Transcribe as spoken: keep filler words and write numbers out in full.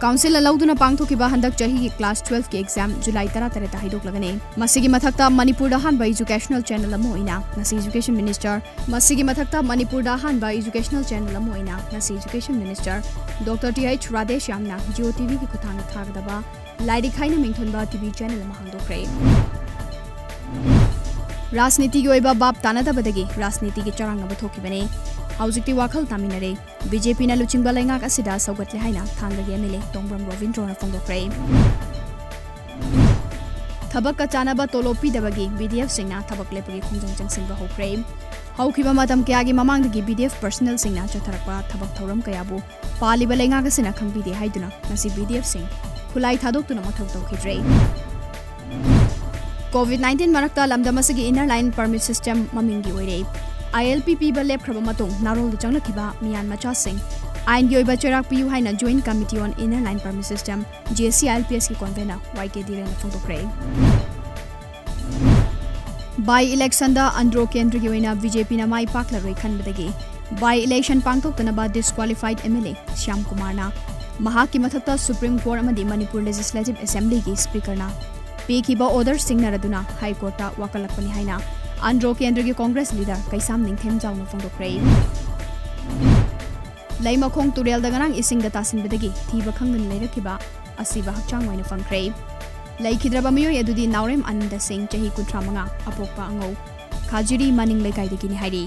ꯀꯥꯎꯟꯁꯤꯜꯅ ꯂꯧꯗꯨꯅ ꯄꯥꯡꯊꯣꯛꯈꯤꯕ ꯍꯟꯗꯛ ꯆꯍꯤꯒꯤ ꯀ꯭ꯂꯥꯁ ꯇꯨꯋꯦꯜꯐꯀꯤ ꯑꯦꯛꯖꯥꯝ ꯖꯨꯂꯥꯏ ꯇꯔꯥꯇꯔꯦꯠꯇ ꯍꯥꯏꯗꯣꯛꯂꯒꯅꯤ꯫ ꯃꯁꯤꯒꯤ ꯃꯊꯛꯇ ꯃꯅꯤꯄꯨꯔꯗ ꯑꯍꯥꯟꯕ ꯏꯖꯨꯀꯦꯁꯅꯦꯜ ꯆꯦꯅꯦꯜ ꯑꯃ ꯑꯣꯏꯅ ꯉꯁꯤ ꯏꯖꯨꯀꯦꯁꯟ ꯃꯤꯅꯤꯁꯇꯔ ꯃꯁꯤꯒꯤ ꯃꯊꯛꯇ ꯃꯅꯤꯄꯨꯔꯗ ꯑꯍꯥꯟꯕ ꯏꯖꯨꯀꯦꯁꯅꯦꯜ ꯆꯦꯅꯦꯜ ꯑꯃ ꯑꯣꯏꯅ ꯉꯁꯤ education minister doctor T H ꯔꯥꯙꯦꯁ꯭ꯌꯥꯝꯅ ꯖꯤꯑꯣ ꯇꯤꯚꯤꯒꯤ ꯈꯨꯠꯊꯥꯡꯗ ꯊꯥꯒꯗꯕ ꯂꯥꯏꯔꯤꯛ ꯍꯥꯏꯅ ꯃꯤꯡꯊꯣꯟꯕ ꯇꯤꯚꯤ ꯆꯦꯅꯦꯜ ꯑꯃ ꯍꯥꯡꯗꯣꯛꯈ꯭ꯔꯦ꯫ ꯔꯥꯖꯅꯤꯇꯤꯒꯤ ꯑꯣꯏꯕ ꯚꯥꯞ ꯇꯥꯅꯗꯕꯗꯒꯤ ꯔꯥꯖꯅꯤꯇꯤꯒꯤ ꯆꯔꯥꯡꯅꯕ ꯊꯣꯛꯈꯤꯕꯅꯤ꯫ ꯍꯧꯖꯤꯛꯇꯤ ꯋꯥꯈꯜ ꯇꯥꯃꯤꯟꯅꯔꯦ꯫ ꯕꯤ ꯖꯦ ꯄꯤꯅ ꯂꯨꯆꯤꯡꯕ ꯂꯩꯉꯥꯛ ꯑꯁꯤꯗ ꯁꯧꯒꯠꯂꯦ ꯍꯥꯏꯅ ꯊꯥꯡꯒꯒꯤ ꯑꯦꯝ ꯑꯦꯜ ꯑꯦ ꯇꯣꯡꯕ꯭ꯔꯝ ꯔꯣꯕꯤꯟꯗ꯭ꯔꯣꯅ ꯐꯣꯡꯗꯣꯛꯈ꯭ꯔꯦ꯫ ꯊꯕꯛꯀ ꯆꯥꯅꯕ ꯇꯣꯂꯣꯞ ꯄꯤꯗꯕꯒꯤ ꯕꯤ ꯗꯤ ꯑꯦꯐꯁꯤꯡꯅ ꯊꯕꯛ ꯂꯦꯞꯄꯒꯤ ꯈꯣꯡꯖꯪ ꯆꯪꯁꯤꯟꯕ ꯍꯧꯈ꯭ꯔꯦ꯫ ꯍꯧꯈꯤꯕ ꯃꯇꯝ ꯀꯌꯥꯒꯤ ꯃꯃꯥꯡꯗꯒꯤ ꯕꯤ ꯗꯤ ꯑꯦꯐ ꯄꯔꯁꯅꯦꯜꯁꯤꯡꯅ ꯆꯠꯊꯔꯛꯄ ꯊꯕꯛ ꯊꯧꯔꯝ ꯀꯌꯥꯕꯨ ꯄꯥꯜꯂꯤꯕ ꯂꯩꯉꯥꯛ ꯑꯁꯤꯅ ꯈꯪꯕꯤꯗꯦ ꯍꯥꯏꯗꯨꯅ ꯉꯁꯤ ꯕꯤ ꯗꯤ ꯑꯦꯐꯁꯤꯡ ꯈꯨꯠꯂꯥꯏ ꯊꯥꯗꯣꯛꯇꯨꯅ ꯃꯊꯧ ꯇꯧꯈꯤꯗ꯭ꯔꯦ꯫ ꯀꯣꯚꯤꯗ ꯅꯥꯏꯟꯇꯤꯟ ꯃꯔꯛꯇ ꯂꯝꯗꯝ ꯑꯁꯤꯒꯤ ꯏꯟꯅꯔ ꯂꯥꯏꯟ ꯄꯔꯃꯤꯠ ꯁꯤꯁꯇꯦꯝ ꯃꯃꯤꯡꯒꯤ ꯑꯣꯏꯔꯦ꯫ ꯑꯥꯏ ꯑꯦꯜ ꯄꯤ ꯄꯤꯕ ꯂꯦꯞꯈ꯭ꯔꯕ ꯃꯇꯨꯡ ꯅꯥꯔꯣꯜꯗ ꯆꯪꯂꯛꯈꯤꯕ ꯃꯤꯌꯥꯟ ꯃꯆꯥꯁꯤꯡ ꯑꯥꯏꯟꯒꯤ ꯑꯣꯏꯕ ꯆꯩꯔꯥꯛ ꯄꯤꯌꯨ ꯍꯥꯏꯅ joint committee on inner line permit system, J S C I L P ꯑꯦꯁꯀꯤ ꯀꯣꯟꯚꯦꯅꯔ ꯋꯥꯏ ꯀꯦ ꯙꯤꯔꯦꯟꯅ ꯐꯣꯡꯗꯣꯛꯈ꯭ꯔꯦ꯫ ꯕꯥꯏ ꯏꯂꯦꯛꯁꯟꯗ ꯑꯟꯗ꯭ꯔꯣ ꯀꯦꯟꯗ꯭ꯔꯒꯤ ꯑꯣꯏꯅ ꯕꯤ ꯖꯦ ꯄꯤꯅ ꯃꯥꯏ ꯄꯥꯛꯂꯔꯣꯏ ꯈꯟꯕꯗꯒꯤ ꯕꯥꯏ ꯏꯂꯦꯛꯁꯟ ꯄꯥꯡꯊꯣꯛꯇꯅꯕ ꯗꯤꯁꯀ꯭ꯋꯥꯂꯤꯐꯥꯏꯗ ꯑꯦꯝ ꯑꯦꯜ ꯑꯦ ꯁ꯭ꯌꯥꯝ ꯀꯨꯃꯥꯔꯅ ꯃꯍꯥꯛꯀꯤ ꯃꯊꯛꯇ ꯁꯨꯄ꯭ꯔꯤꯝ ꯀꯣꯔꯠ ꯑꯃꯗꯤ ꯃꯅꯤꯄꯨꯔ ꯂꯦꯖꯤꯁꯂꯦꯇꯤꯚ ꯑꯦꯁꯦꯝꯕ꯭ꯂꯤꯒꯤ ꯁ꯭ꯄꯤꯀꯔꯅ ꯄꯤꯈꯤꯕ ꯑꯣꯔꯗꯔ ꯁꯤꯡꯅꯔꯗꯨꯅ ꯍꯥꯏ ꯀꯣꯔꯠꯇ ꯋꯥꯀꯠꯂꯛꯄꯅꯤ ꯍꯥꯏꯅ ꯑꯟꯗ꯭ꯔꯣ ꯀꯦꯟꯗ꯭ꯔꯒꯤ ꯀꯣꯡꯒ꯭ꯔꯦꯁ ꯂꯤꯗꯔ ꯀꯩꯁꯥꯝ ꯅꯤꯡꯊꯦꯝꯖꯥꯎꯅ ꯐꯣꯡꯗꯣꯛꯈ꯭ꯔꯦ꯫ ꯂꯩꯃꯈꯣꯡ ꯇꯨꯔꯦꯜꯗ ꯉꯔꯥꯡ ꯏꯁꯤꯡꯗ ꯇꯥꯁꯤꯟꯕꯗꯒꯤ ꯊꯤꯕ ꯈꯪꯗꯅ ꯂꯩꯔꯛꯈꯤꯕ ꯑꯁꯤꯕ ꯍꯛꯆꯥꯡ ꯑꯣꯏꯅ ꯐꯪꯈ꯭ꯔꯦ꯫ ꯂꯩꯈꯤꯗ꯭ꯔꯕ ꯃꯤꯑꯣꯏ ꯑꯗꯨꯗꯤ ꯅꯥꯎꯔꯦꯝ ꯑꯅꯟꯗ ꯁꯤꯡ, ꯆꯍꯤ ꯀꯨꯟꯊ꯭ꯔꯥ ꯃꯉꯥ, ꯑꯄꯣꯛꯄ ꯑꯉꯧ, ꯈꯥꯖꯤꯔꯤ ꯃꯅꯤꯡ ꯂꯩꯀꯥꯏꯗꯒꯤꯅꯤ ꯍꯥꯏꯔꯤ꯫